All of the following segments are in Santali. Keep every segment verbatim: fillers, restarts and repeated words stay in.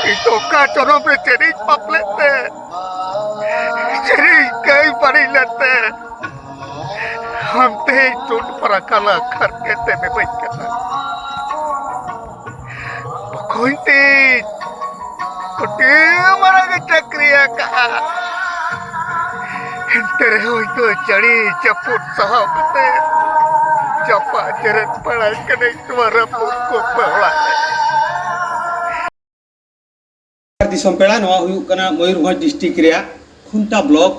ᱤᱧ ᱫᱚ ᱚᱠᱟ ᱡᱚᱱᱚᱢ ᱨᱮ ᱪᱮᱫ ᱤᱧ ᱯᱟᱯ ᱞᱮᱫ ᱛᱮ, ᱪᱮᱫ ᱤᱧ ᱠᱟᱹᱭ ᱵᱟᱹᱲᱤᱡ ᱞᱮᱫ ᱛᱮ, ᱟᱢ ᱛᱮᱦᱮᱧ ᱪᱩᱴ ᱯᱟᱨᱟᱠᱟᱞᱟ ᱠᱷᱟᱨᱠᱮ ᱛᱮᱢ ᱤᱢᱟᱹᱧ ᱠᱟᱱᱟ᱾ ᱵᱚᱠᱚᱧ ᱛᱤᱧ ᱟᱹᱰᱤ ᱢᱟᱨᱟᱝ ᱮ ᱪᱟᱹᱠᱨᱤ ᱟᱠᱟᱫᱼᱟ᱾ ᱮᱱᱛᱮ ᱨᱮᱦᱚᱸ ᱤᱧ ᱫᱚ ᱡᱟᱹᱲᱤ ᱡᱟᱹᱯᱩᱫ ᱥᱟᱦᱟᱣ ᱠᱟᱛᱮ ᱡᱟᱯᱟᱜ ᱡᱮᱨᱮᱫ ᱵᱟᱲᱟᱭ ᱠᱟᱹᱱᱟᱹᱧ ᱱᱚᱣᱟ ᱨᱟᱹᱯᱩᱫ ᱠᱚᱯᱮ ᱚᱲᱟᱜ ᱨᱮ᱾ ᱫᱤᱥᱚᱢ ᱯᱮᱲᱟ, ᱱᱚᱣᱟ ᱦᱩᱭᱩᱜ ᱠᱟᱱᱟ ᱢᱚᱭᱩᱨᱵᱷᱚᱸᱡᱽ ᱰᱤᱥᱴᱨᱤᱠᱴ ᱨᱮᱭᱟᱜ ᱠᱷᱩᱱᱴᱟ ᱵᱞᱚᱠ,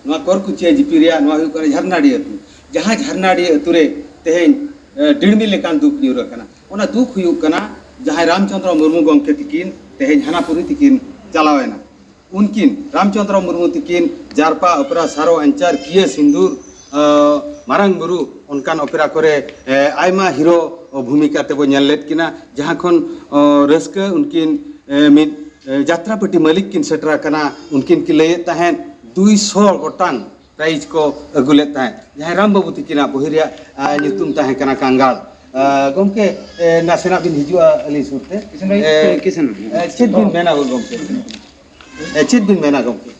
ᱱᱚᱣᱟ ᱠᱚᱨᱠᱩᱪᱤᱭᱟᱹ ᱡᱤᱯᱤ ᱨᱮᱭᱟᱜ ᱱᱚᱣᱟ ᱦᱩᱭᱩᱜ ᱠᱟᱱᱟ ᱡᱷᱟᱨᱱᱟᱰᱤ ᱟᱹᱛᱩ᱾ ᱡᱟᱦᱟᱸ ᱡᱷᱟᱨᱱᱟᱰᱤ ᱟᱹᱛᱩ ᱨᱮ ᱛᱮᱦᱮᱧ, ᱮ, ᱰᱤᱲᱢᱤ ᱞᱮᱠᱟᱱ ᱫᱩᱠ ᱧᱩᱨ ᱟᱠᱟᱱᱟ᱾ ᱚᱱᱟ ᱫᱩᱠ ᱦᱩᱭᱩᱜ ᱠᱟᱱᱟ ᱡᱟᱦᱟᱸᱭ ᱨᱟᱢᱪᱚᱸᱫᱽᱨᱚ ᱢᱩᱨᱢᱩ ᱜᱚᱢᱠᱮ ᱛᱤᱠᱤᱱ ᱛᱮᱦᱮᱧ ᱦᱟᱱᱟᱯᱩᱨᱤ ᱛᱤᱠᱤᱱ ᱪᱟᱞᱟᱣᱮᱱᱟ᱾ ᱩᱱᱠᱤᱱ ᱨᱟᱢᱪᱚᱸᱫᱽᱨᱚ ᱢᱩᱨᱢᱩ ᱛᱤᱠᱤᱱ ᱡᱟᱨᱯᱟ, ᱚᱯᱮᱨᱟ, ᱥᱟᱨᱚ, ᱟᱧᱪᱟᱨ, ᱠᱤᱭᱟᱹ, ᱥᱤᱸᱫᱩᱨ, ᱮ, ᱢᱟᱨᱟᱝ ᱵᱩᱨᱩ, ᱚᱱᱠᱟᱱ ᱚᱯᱮᱨᱟ ᱠᱚᱨᱮ, ᱮ, ᱟᱭᱢᱟ ᱦᱤᱨᱳ ᱵᱷᱩᱢᱤᱠᱟ ᱛᱮᱵᱚ ᱧᱮᱞ ᱞᱮᱫ ᱠᱤᱱᱟ, ᱡᱟᱦᱟᱸ ᱠᱷᱚᱱ, ᱚ, ᱨᱟᱹᱥᱠᱟᱹ ᱩᱱᱠᱤᱱ, ᱮ, ᱢᱤᱫ, ᱮ, ᱡᱟᱛᱨᱟ ᱯᱟᱹᱴᱤ ᱢᱟᱹᱞᱤᱠ ᱠᱤᱱ ᱥᱮᱴᱮᱨ ᱟᱠᱟᱱᱟ᱾ ᱩᱱᱠᱤᱱ ᱠᱤᱱ ᱞᱟᱹᱭᱮᱫ ᱛᱟᱦᱮᱸᱫ ᱫᱩᱭ ᱥᱚ ᱜᱚᱴᱟᱝ ᱯᱨᱟᱭᱤᱡᱽ ᱠᱚ ᱟᱹᱜᱩ ᱞᱮᱫ ᱛᱟᱦᱮᱸᱫ᱾ ᱡᱟᱦᱟᱸᱭ ᱨᱟᱢ ᱵᱟᱹᱵᱩ ᱛᱤᱠᱤᱱᱟᱜ ᱵᱚᱦᱤ ᱨᱮᱭᱟᱜ, ᱟ, ᱧᱩᱛᱩᱢ ᱛᱟᱦᱮᱸ ᱠᱟᱱᱟ ᱠᱟᱝᱜᱟᱲ᱾ ᱟ, ᱜᱚᱢᱠᱮ, ᱮ, ᱱᱟᱥᱮᱱᱟᱜ ᱵᱤᱱ ᱦᱤᱡᱩᱜᱼᱟ ᱟᱹᱞᱤᱧ ᱥᱩᱨ ᱛᱮ? ᱠᱤᱥᱟᱹᱱ ᱵᱷᱟᱭ, ᱮ, ᱠᱤᱥᱟᱹᱱ᱾ ᱮ, ᱪᱮᱫ ᱵᱤᱱ ᱢᱮᱱᱟ ᱜᱚᱢᱠᱮ? ᱮ, ᱪᱮᱫ ᱵᱤᱱ ᱢᱮᱱᱟ ᱜᱚᱢᱠᱮ?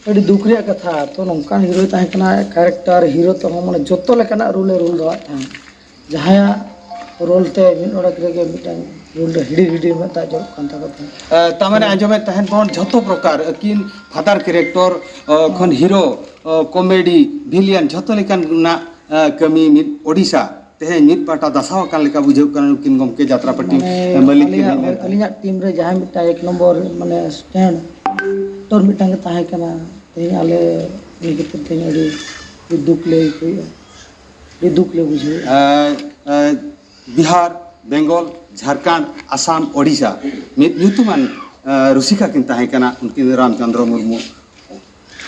ᱟᱹᱰᱤ ᱫᱩᱠ ᱨᱮᱭᱟᱜ ᱠᱟᱛᱷᱟ᱾ ᱛᱚ, ᱱᱚᱝᱠᱟᱱ ᱦᱤᱨᱳᱭ ᱛᱟᱦᱮᱸ ᱠᱟᱱᱟ, ᱠᱮᱨᱮᱠᱴᱟᱨ ᱦᱤᱨᱳ ᱛᱮᱦᱚᱸ, ᱢᱟᱱᱮ, ᱡᱚᱛᱚ ᱞᱮᱠᱟᱱᱟᱜ ᱨᱳᱞ ᱮ ᱨᱳᱞ ᱫᱟᱲᱮᱭᱟᱜ ᱛᱟᱦᱮᱸᱫ᱾ ᱡᱟᱦᱟᱸᱭᱟᱜ ᱨᱳᱞ ᱛᱮ ᱢᱤᱫ ᱚᱲᱟᱜ ᱨᱮᱜᱮ ᱢᱤᱫᱴᱟᱝ ᱨᱳᱞ ᱨᱮ ᱦᱤᱰᱤᱨ ᱦᱤᱰᱤᱨ ᱢᱮᱫ ᱫᱟᱜ ᱡᱚᱨᱚᱜ ᱠᱟᱱ ᱛᱟᱠᱚ ᱛᱟᱦᱮᱸᱫ᱾ ᱮ, ᱛᱟᱨ ᱢᱟᱱᱮ ᱟᱸᱡᱚᱢᱮᱫ ᱛᱟᱦᱮᱸᱫ ᱵᱚᱱ ᱡᱷᱚᱛᱚ ᱯᱨᱚᱠᱟᱨ, ᱟᱹᱠᱤᱱ ᱯᱷᱟᱫᱟᱨ ᱠᱮᱨᱮᱠᱴᱚᱨ, ᱚ, ᱠᱷᱚᱱ ᱦᱤᱨᱳ, ᱚ, ᱠᱚᱢᱮᱰᱤ, ᱵᱷᱤᱞᱤᱭᱟᱱ, ᱡᱷᱚᱛᱚ ᱞᱮᱠᱟᱱ ᱨᱮᱱᱟᱜ, ᱮ, ᱠᱟᱹᱢᱤ ᱢᱤᱫ ᱳᱰᱤᱥᱟ ᱛᱮᱦᱮᱧ ᱢᱤᱫ ᱯᱟᱦᱴᱟ ᱫᱟᱥᱟᱣ ᱟᱠᱟᱱ ᱞᱮᱠᱟ ᱵᱩᱡᱷᱟᱹᱜ ᱠᱟᱱᱟ᱾ ᱱᱩᱠᱤᱱ ᱜᱚᱢᱠᱮ ᱡᱟᱛᱨᱟ ᱯᱟᱹᱴᱤ, ᱢᱟᱱᱮ, ᱮ, ᱢᱟᱹᱞᱤᱠ ᱠᱤᱱ ᱟᱹᱞᱤᱧᱟᱜ, ᱦᱮᱡ ᱞᱮᱱ ᱛᱟᱦᱮᱸᱫ᱾ ᱟᱹᱞᱤᱧᱟᱜ ᱴᱤᱢ ᱨᱮ ᱡᱟᱦᱟᱸᱭ ᱢᱤᱫᱴᱟᱝ ᱮᱠ ᱱᱚᱢᱵᱚᱨ, ᱢᱟᱱᱮ, ᱥᱴᱮᱱᱰ ᱛᱚᱨ ᱢᱤᱫᱴᱟᱝ ᱜᱮ ᱛᱟᱦᱮᱸ ᱠᱟᱱᱟ᱾ ᱛᱮᱦᱮᱧ ᱟᱞᱮ ᱩᱱᱤ ᱠᱷᱟᱹᱛᱤᱨ ᱛᱮᱦᱮᱧ ᱟᱹᱰᱤ, ᱟᱹᱰᱤ ᱫᱩᱠ ᱞᱮ ᱟᱹᱭᱠᱟᱹᱣᱮᱫᱼᱟ, ᱟᱹᱰᱤ ᱫᱩᱠ ᱞᱮ ᱵᱩᱡᱷᱟᱹᱣᱮᱫᱼᱟ᱾ ᱮ, ᱮ, ᱵᱤᱦᱟᱨ, ᱵᱮᱝᱜᱚᱞ, ᱡᱷᱟᱲᱠᱷᱚᱸᱰ, ᱟᱥᱟᱢ, ᱳᱰᱤᱥᱟ ᱢᱤᱫ ᱧᱩᱛᱩᱢᱟᱱ, ᱮ, ᱨᱩᱥᱤᱠᱟ ᱠᱤᱱ ᱛᱟᱦᱮᱸ ᱠᱟᱱᱟ ᱩᱱᱠᱤᱱ ᱨᱟᱢᱪᱚᱸᱫᱽᱨᱚ ᱢᱩᱨᱢᱩ᱾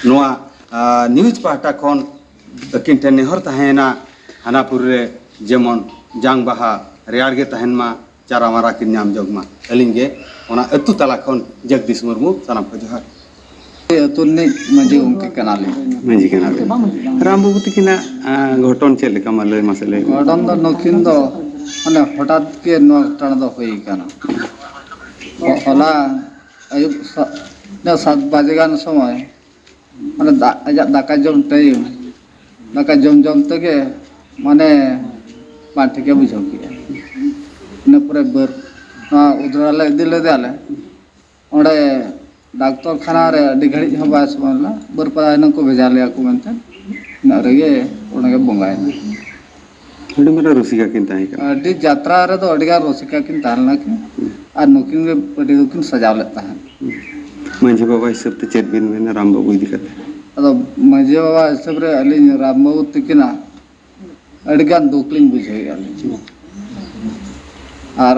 ᱱᱚᱣᱟ, ᱮ, ᱱᱤᱭᱩᱡᱽ ᱯᱟᱦᱴᱟ ᱠᱷᱚᱱ ᱟᱹᱠᱤᱱ ᱴᱷᱮᱱ ᱱᱮᱦᱚᱨ ᱛᱟᱦᱮᱸᱭᱮᱱᱟ, ᱦᱟᱱᱟᱯᱩᱨ ᱨᱮ ᱡᱮᱢᱚᱱ ᱡᱟᱝ ᱵᱟᱦᱟ ᱨᱮᱭᱟᱲ ᱜᱮ ᱛᱟᱦᱮᱱ ᱢᱟ, ᱪᱟᱨᱟ ᱢᱟᱨᱟ ᱠᱤᱱ ᱧᱟᱢ ᱡᱚᱝ ᱢᱟ᱾ ᱟᱹᱞᱤᱧ ᱜᱮ ᱚᱱᱟ ᱟᱹᱛᱩ ᱛᱟᱞᱟ ᱠᱷᱚᱱ ᱡᱚᱜᱽᱫᱤᱥ ᱢᱩᱨᱢᱩ, ᱥᱟᱱᱟᱢ ᱠᱚ ᱡᱚᱦᱟᱨ᱾ ᱟᱹᱛᱩ ᱨᱤᱱᱤᱡ ᱢᱟᱹᱡᱷᱤ ᱜᱚᱢᱠᱮ ᱠᱟᱱᱟᱞᱤᱧ᱾ ᱢᱟᱹᱡᱷᱤ ᱠᱟᱱᱟ ᱵᱤᱱ᱾ ᱨᱟᱢ ᱵᱟᱹᱵᱩ ᱛᱤᱠᱤᱱᱟᱜ, ᱟ, ᱜᱷᱚᱴᱚᱱ ᱪᱮᱫ ᱞᱮᱠᱟ, ᱢᱟ ᱞᱟᱹᱭ ᱢᱟᱥᱮ ᱞᱟᱹᱭ ᱵᱤᱱ᱾ ᱜᱷᱚᱴᱚᱱ ᱫᱚ ᱱᱩᱠᱤᱱ ᱫᱚ ᱢᱟᱱᱮ ᱦᱚᱴᱟᱛ ᱜᱮ ᱱᱚᱣᱟ ᱜᱷᱚᱴᱚᱱᱟ ᱫᱚ ᱦᱩᱭ ᱠᱟᱱᱟ᱾ ᱦᱚ-, ᱦᱚᱞᱟ ᱟᱹᱭᱩᱵ ᱥᱟ-, ᱤᱱᱟᱹ ᱥᱟᱛ ᱵᱟᱡᱮ ᱜᱟᱱ ᱥᱚᱢᱚᱭ, ᱢᱟᱱᱮ ᱫᱟ-, ᱟᱡᱟᱜ ᱫᱟᱠᱟ ᱡᱚᱢ ᱴᱟᱭᱤᱢ, ᱫᱟᱠᱟ ᱡᱚᱢ ᱡᱚᱢ ᱛᱮᱜᱮ ᱢᱟᱱᱮ ᱵᱟᱝ ᱴᱷᱤᱠᱮ ᱵᱩᱡᱷᱟᱹᱣ ᱠᱮᱜᱼᱟ᱾ ᱤᱱᱟᱹ ᱯᱚᱨᱮ ᱵᱟᱹᱨ-, ᱱᱚᱣᱟ ᱩᱫᱽᱲᱟ ᱞᱮ ᱤᱫᱤ ᱞᱮᱫᱮᱭᱟᱞᱮ᱾ ᱚᱸᱰᱮ ᱰᱟᱠᱛᱚᱨ ᱠᱷᱟᱱᱟ ᱨᱮ ᱟᱹᱰᱤ ᱜᱷᱟᱹᱲᱤᱡ ᱦᱚᱸ ᱵᱟᱭ ᱥᱚᱢᱚᱭ ᱞᱮᱱᱟ, ᱵᱟᱹᱨᱯᱟᱫᱟ ᱦᱤᱱᱟᱹᱝ ᱠᱚ ᱵᱷᱮᱡᱟ ᱞᱮᱭᱟ ᱠᱚ ᱢᱮᱱᱛᱮ, ᱤᱱᱟᱹᱜ ᱨᱮᱜᱮ ᱚᱸᱰᱮ ᱜᱮ ᱵᱚᱸᱜᱟᱭᱮᱱᱟ᱾ ᱟᱹᱰᱤ ᱢᱟᱨᱟᱝ ᱨᱩᱥᱤᱠᱟ ᱠᱤᱱ ᱛᱟᱦᱮᱸ ᱠᱟᱱᱟ᱾ ᱟᱹᱰᱤ ᱡᱟᱛᱨᱟ ᱨᱮᱫᱚ ᱟᱹᱰᱤ ᱜᱟᱱ ᱨᱩᱥᱤᱠᱟ ᱠᱤᱱ ᱛᱟᱦᱮᱸ ᱞᱮᱱᱟ ᱠᱤᱱ, ᱟᱨ ᱱᱩᱠᱤᱱ ᱜᱮ ᱟᱹᱰᱤ ᱫᱚᱠᱤᱱ ᱥᱟᱡᱟᱣ ᱞᱮᱫ ᱛᱟᱦᱮᱸᱫ᱾ ᱢᱟᱹᱡᱷᱤ ᱵᱟᱵᱟ ᱦᱤᱥᱟᱹᱵ ᱛᱮ ᱪᱮᱫ ᱵᱤᱱ ᱢᱮᱱᱟ ᱨᱟᱢ ᱵᱟᱹᱵᱩ ᱤᱫᱤ ᱠᱟᱛᱮ? ᱟᱫᱚ ᱢᱟᱹᱡᱷᱤ ᱵᱟᱵᱟ ᱦᱤᱥᱟᱹᱵ ᱨᱮ ᱟᱹᱞᱤᱧ ᱨᱟᱢ ᱵᱟᱹᱵᱩ ᱛᱤᱠᱤᱱᱟᱜ ᱟᱹᱰᱤ ᱜᱟᱱ ᱫᱩᱠ ᱞᱤᱧ ᱵᱩᱡᱷᱟᱹᱣᱮᱫᱼᱟ ᱞᱤᱧ᱾ ᱟᱨ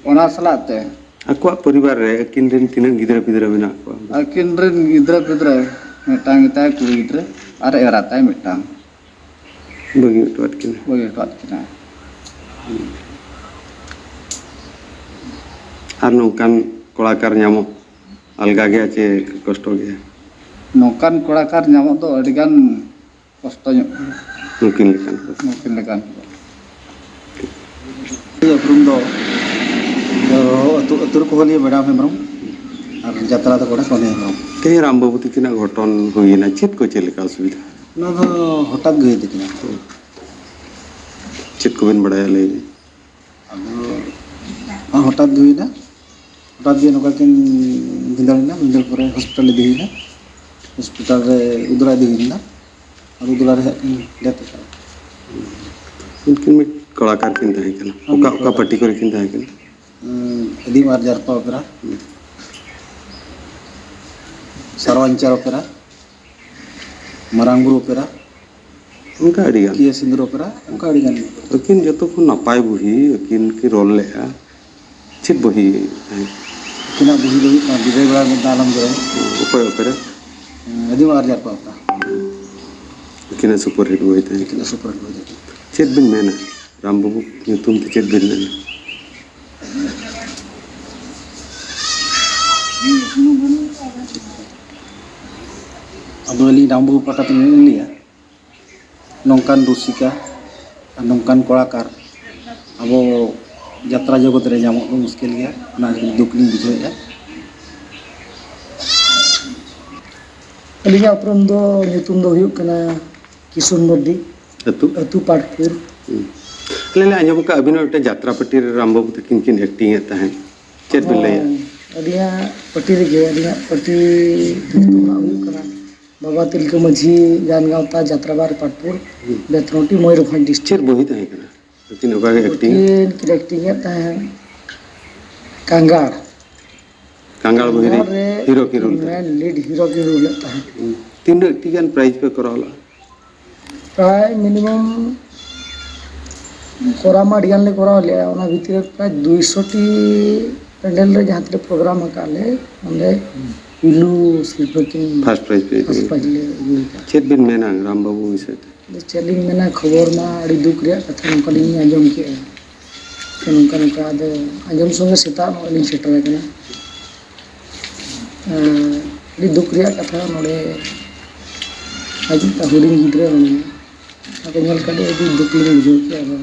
ᱚᱱᱟ ᱥᱟᱞᱟᱜ ᱛᱮ ᱟᱠᱚᱣᱟᱜ ᱯᱚᱨᱤᱵᱟᱨ ᱨᱮ ᱟᱹᱠᱤᱱ ᱨᱮᱱ ᱛᱤᱱᱟᱹᱜ ᱜᱤᱫᱽᱨᱟᱹ ᱯᱤᱫᱽᱨᱟᱹ ᱢᱮᱱᱟᱜ ᱠᱚᱣᱟ? ᱟᱹᱠᱤᱱ ᱨᱮᱱ ᱜᱤᱫᱽᱨᱟᱹ ᱯᱤᱫᱽᱨᱟᱹ ᱢᱤᱫᱴᱟᱝ ᱜᱮᱛᱟᱭ ᱠᱩᱲᱤ ᱜᱤᱫᱽᱨᱟᱹ ᱟᱨ ᱮᱨᱟ ᱛᱟᱭ ᱢᱤᱫᱴᱟᱝ᱾ ᱵᱟᱹᱜᱤ ᱦᱚᱴᱚᱣᱟᱫ ᱠᱤᱱᱟ᱾ ᱵᱟᱹᱜᱤ ᱦᱚᱴᱚᱣᱟᱫ ᱠᱤᱱᱟ᱾ ᱟᱨ ᱱᱚᱝᱠᱟᱱ ᱠᱚᱲᱟᱠᱟᱨ ᱧᱟᱢᱚᱜ ᱟᱞᱜᱟ ᱜᱮᱭᱟ ᱪᱮ ᱠᱚᱥᱴᱚ ᱜᱮᱭᱟ? ᱱᱚᱝᱠᱟᱱ ᱠᱚᱲᱟᱠᱟᱨ ᱧᱟᱢᱚᱜ ᱫᱚ ᱟᱹᱰᱤᱜᱟᱱ ᱠᱚᱥᱴᱚ ᱧᱚᱜ ᱜᱮᱭᱟ᱾ ᱱᱩᱠᱤᱱ ᱞᱮᱠᱟᱱ ᱠᱚ᱾ ᱱᱩᱠᱤᱱ ᱞᱮᱠᱟᱱ ᱠᱚ᱾ ᱩᱯᱨᱩᱢ ᱫᱚ, ᱫᱚ ᱟᱹᱛᱩ, ᱟᱹᱛᱩ ᱨᱮᱠᱚ ᱦᱚᱦᱚ ᱞᱮᱭᱟ ᱢᱮᱰᱟᱢ ᱦᱮᱢᱵᱨᱚᱢ ᱟᱨ ᱡᱟᱛᱨᱟ ᱫᱚ ᱠᱚᱲᱟ ᱠᱚᱱᱮ ᱦᱮᱢᱵᱨᱚᱢ᱾ ᱛᱮᱦᱮᱧ ᱨᱟᱢ ᱵᱟᱹᱵᱩ ᱛᱤᱠᱤᱱᱟᱜ ᱜᱷᱚᱴᱚᱱ ᱦᱩᱭᱮᱱᱟ, ᱪᱮᱫ ᱠᱚ ᱪᱮᱫ ᱞᱮᱠᱟ ᱚᱥᱩᱵᱤᱫᱷᱟ? ᱚᱱᱟ ᱫᱚ ᱦᱚᱴᱟᱛ ᱜᱮ ᱦᱩᱭ ᱛᱟᱹᱠᱤᱱᱟ᱾ ᱪᱮᱫ ᱠᱚᱵᱮᱱ ᱵᱟᱲᱟᱭᱟ ᱞᱟᱹᱭ ᱵᱤᱱ? ᱟᱫᱚ ᱦᱚᱴᱟᱛ ᱜᱮ ᱦᱩᱭᱱᱟ᱾ ᱦᱚᱴᱟᱛ ᱜᱮ ᱱᱚᱝᱠᱟ ᱠᱤᱱ ᱵᱷᱤᱸᱫᱟᱹᱲ ᱮᱱᱟ, ᱵᱷᱤᱸᱫᱟᱹᱲ ᱯᱚᱨᱮ ᱦᱚᱥᱯᱤᱴᱟᱞ ᱤᱫᱤ ᱦᱩᱭᱱᱟ, ᱦᱚᱥᱯᱤᱴᱟᱞ ᱨᱮ ᱩᱫᱽᱲᱟ ᱤᱫᱤ ᱦᱩᱭᱱᱟ, ᱟᱨ ᱩᱫᱽᱲᱟ ᱨᱮ ᱦᱟᱸᱜ ᱠᱤᱱ ᱰᱮᱛᱷ ᱟᱠᱟᱱᱟ᱾ ᱩᱱᱠᱤᱱ ᱢᱤᱫ ᱠᱚᱲᱟᱠᱟᱨ ᱠᱤᱱ ᱛᱟᱦᱮᱸ ᱠᱟᱱᱟ᱾ ᱦᱮᱸ, ᱚᱠᱟ, ᱢᱤᱫ ᱚᱠᱟ ᱠᱚᱲᱟᱠᱟᱨ᱾ ᱯᱟᱹᱴᱤ ᱠᱚᱨᱮ ᱠᱤᱱ ᱛᱟᱦᱮᱸ ᱠᱟᱱᱟ? ᱩᱸ, ᱟᱹᱫᱤᱢ ᱟᱨ ᱡᱟᱨᱯᱟ ᱚᱯᱮᱨᱟ, ᱥᱟᱨᱣᱟᱧᱪᱟᱨ ᱚᱯᱮᱨᱟ, ᱢᱟᱨᱟᱝ ᱵᱩᱨᱩ ᱚᱯᱮᱨᱟ, ᱚᱱᱠᱟ ᱟᱹᱰᱤ ᱜᱟᱱ᱾ ᱠᱤᱭᱟᱹ ᱥᱤᱸᱫᱩᱨ ᱚᱯᱮᱨᱟ, ᱚᱱᱠᱟ ᱟᱹᱰᱤ ᱜᱟᱱ᱾ ᱟᱹᱠᱤᱱ ᱡᱚᱛᱚ ᱠᱷᱚᱱ ᱱᱟᱯᱟᱭ ᱵᱩᱦᱤ ᱟᱹᱠᱤᱱ ᱠᱤᱱ ᱨᱚᱲ ᱞᱮᱫᱼᱟ, ᱪᱮᱫ ᱵᱩᱦᱤ ᱛᱟᱦᱮᱸ? ᱟᱹᱠᱤᱱᱟᱜ ᱵᱩᱦᱤ ᱫᱚ ᱦᱩᱭᱩᱜ ᱠᱟᱱᱟ ᱵᱤᱫᱟᱹᱭ ᱵᱮᱲᱟ ᱢᱮᱫ ᱫᱟᱜ ᱟᱞᱚᱢ ᱡᱚᱨᱚᱭ᱾ ᱚᱠᱚᱭ ᱚᱯᱮᱨᱟ? ᱟᱹᱫᱤᱢ ᱟᱨ ᱡᱟᱨᱯᱟ ᱚᱯᱮᱨᱟ᱾ ᱟᱹᱠᱤᱱᱟᱜ ᱥᱩᱯᱟᱨ ᱦᱤᱴ ᱵᱩᱦᱤ ᱛᱟᱦᱮᱸ᱾ ᱟᱹᱠᱤᱱᱟᱜ ᱥᱩᱯᱟᱨ ᱦᱤᱴ ᱵᱩᱦᱤ ᱛᱟᱦᱮᱸ᱾ ᱪᱮᱫ ᱵᱤᱱ ᱢᱮᱱᱟ? ᱨᱟᱢ ᱵᱟᱹᱵᱩ ᱧᱩᱛᱩᱢ ᱛᱮ ᱪᱮᱫ ᱵᱤᱱ ᱢᱮᱱᱟ? ᱟᱫᱚ ᱟᱹᱞᱤᱧ ᱨᱟᱢ ᱵᱟᱹᱵᱩ ᱯᱟᱦᱴᱟ ᱛᱮ ᱞᱤᱧ ᱞᱟᱹᱭᱟ, ᱱᱚᱝᱠᱟᱱ ᱨᱩᱥᱤᱠᱟ ᱟᱨ ᱱᱚᱝᱠᱟᱱ ᱠᱚᱲᱟᱠᱟᱨ ᱟᱵᱚ ᱡᱟᱛᱨᱟ ᱡᱚᱜᱚᱛ ᱨᱮ ᱧᱟᱢᱚᱜ ᱫᱚ ᱢᱩᱥᱠᱤᱞ ᱜᱮᱭᱟ, ᱚᱱᱟ ᱫᱩᱠ ᱞᱤᱧ ᱵᱩᱡᱷᱟᱹᱣᱮᱫᱼᱟ᱾ ᱟᱹᱞᱤᱧᱟᱜ ᱩᱯᱨᱩᱢ ᱫᱚ, ᱧᱩᱛᱩᱢ ᱫᱚ ᱦᱩᱭᱩᱜ ᱠᱟᱱᱟ ᱠᱤᱥᱩᱱ ᱢᱟᱨᱰᱤ᱾ ᱟᱹᱛᱩ? ᱟᱹᱛᱩ ᱯᱟᱴᱯᱩᱨ᱾ ᱦᱩᱸ᱾ ᱟᱹᱞᱤᱧ ᱞᱤᱧ ᱟᱸᱡᱚᱢ ᱟᱠᱟᱫ ᱟᱹᱵᱤᱱᱟᱜ ᱢᱤᱫᱴᱮᱱ ᱡᱟᱛᱨᱟ ᱯᱟᱹᱴᱤ ᱨᱮ ᱨᱟᱢ ᱵᱟᱹᱵᱩ ᱛᱟᱹᱠᱤᱱ ᱠᱤᱱ ᱮᱠᱴᱤᱝ ᱮᱫ ᱛᱟᱦᱮᱸᱫ, ᱪᱮᱫ ᱵᱤᱱ ᱞᱟᱹᱭᱟ? ᱦᱚᱸ, ᱟᱹᱞᱤᱧᱟᱜ ᱯᱟᱹᱴᱤ ᱨᱮᱜᱮ, ᱟᱹᱞᱤᱧᱟᱜ ᱯᱟᱹᱴᱤ ᱧᱩᱛᱩᱢ ᱫᱚ ᱦᱩᱭᱩᱜ ᱠᱟᱱᱟ ᱵᱟᱵᱟ ᱛᱤᱞᱠᱟᱹ ᱢᱟᱹᱡᱷᱤ ᱜᱟᱱ ᱜᱟᱶᱛᱟ ᱡᱟᱛᱨᱟ ᱵᱟᱨ ᱯᱟᱴᱯᱩᱨ, ᱦᱩᱸ᱾ ᱵᱮᱛᱱᱚᱴᱤ, ᱢᱚᱭᱩᱨᱵᱷᱚᱸᱡᱽ ᱰᱤᱥᱴᱨᱤᱠᱴ᱾ ᱪᱮᱫ ᱵᱳᱭ ᱛᱟᱦᱮᱸ ᱠᱟᱱᱟ? ᱟᱹᱠᱤᱱ ᱚᱠᱟ ᱜᱮ ᱮᱠᱴᱤᱝ? ᱩᱱᱠᱤᱱ ᱠᱤᱱ ᱮᱠᱴᱤᱝ ᱮᱫ ᱛᱟᱦᱮᱸᱫ ᱠᱟᱸᱜᱟᱲ᱾ ᱠᱟᱸᱜᱟᱲ ᱵᱳᱭ ᱨᱮ ᱠᱟᱸᱜᱟᱲ ᱨᱮ ᱦᱤᱨᱳ ᱠᱤᱱ ᱨᱳᱞ ᱛᱟᱦᱮᱸᱫ᱾ ᱢᱮᱱ ᱞᱤᱰ ᱦᱤᱨᱳ ᱠᱤᱱ ᱨᱳᱞ ᱞᱮᱫ ᱛᱟᱦᱮᱸᱫ᱾ ᱦᱩᱸ᱾ ᱛᱤᱱᱟᱹᱜ ᱴᱤ ᱜᱟᱱ ᱯᱨᱟᱭᱤᱡᱽ ᱯᱮ ᱠᱚᱨᱟᱣ ᱞᱮᱫᱼᱟ? ᱯᱨᱟᱭ ᱢᱤᱱᱤᱢᱟᱢ ᱠᱚᱨᱟᱣ ᱢᱟ ᱟᱹᱰᱤ ᱜᱟᱱ ᱞᱮ ᱠᱚᱨᱟᱣ ᱞᱮᱫᱼᱟ, ᱚᱱᱟ ᱵᱷᱤᱛᱨᱤ ᱨᱮ ᱯᱨᱟᱭ ᱫᱩᱭᱥᱚ ᱴᱤ ᱯᱮᱱᱰᱮᱞ ᱨᱮ ᱡᱟᱦᱟᱸ ᱛᱤᱱᱟᱹᱜ ᱯᱨᱳᱜᱨᱟᱢ ᱟᱠᱟᱫ ᱞᱮ, ᱚᱸᱰᱮ ᱯᱩᱭᱞᱩ ᱥᱤᱨᱯᱟᱹ ᱠᱤᱱ ᱯᱷᱟᱥᱴ ᱯᱨᱟᱭᱤᱡᱽ ᱯᱮ ᱯᱷᱟᱥᱴ ᱯᱨᱟᱭᱤᱡᱽ ᱞᱮ ᱟᱹᱜᱩ ᱟᱠᱟᱫᱼᱟ᱾ ᱪᱮᱫ ᱵᱤᱱ ᱢᱮᱱᱟ ᱨᱟᱢ ᱵᱟᱹᱵᱩ ᱵᱤᱥᱚᱭ ᱛᱮ? ᱟᱫᱚ ᱪᱮᱫ ᱞᱤᱧ ᱢᱮᱱᱟ, ᱠᱷᱚᱵᱚᱨ ᱢᱟ ᱟᱹᱰᱤ ᱫᱩᱠ ᱨᱮᱭᱟᱜ ᱠᱟᱛᱷᱟ, ᱱᱚᱝᱠᱟ ᱞᱤᱧ ᱟᱸᱡᱚᱢ ᱠᱮᱫᱼᱟ᱾ ᱛᱚ ᱱᱚᱝᱠᱟ ᱱᱚᱝᱠᱟ ᱟᱫᱚ ᱟᱸᱡᱚᱢ ᱥᱚᱸᱜᱮ ᱥᱮᱛᱟᱜ ᱱᱚᱜᱼᱚᱭ ᱞᱤᱧ ᱥᱮᱴᱮᱨ ᱟᱠᱟᱱᱟ᱾ ᱟᱨ ᱟᱹᱰᱤ ᱫᱩᱠ ᱨᱮᱭᱟᱜ ᱠᱟᱛᱷᱟ, ᱱᱚᱰᱮ ᱟᱡ ᱢᱤᱫᱴᱟᱝ ᱦᱩᱰᱤᱧ ᱜᱤᱫᱽᱨᱟᱹ ᱢᱮᱱᱟᱭᱟ, ᱚᱱᱟ ᱠᱚ ᱧᱮᱞ ᱠᱟᱛᱮ ᱟᱹᱰᱤ ᱫᱩᱠ ᱞᱤᱧ ᱵᱩᱡᱷᱟᱹᱣ ᱠᱮᱫᱼᱟ᱾ ᱟᱫᱚ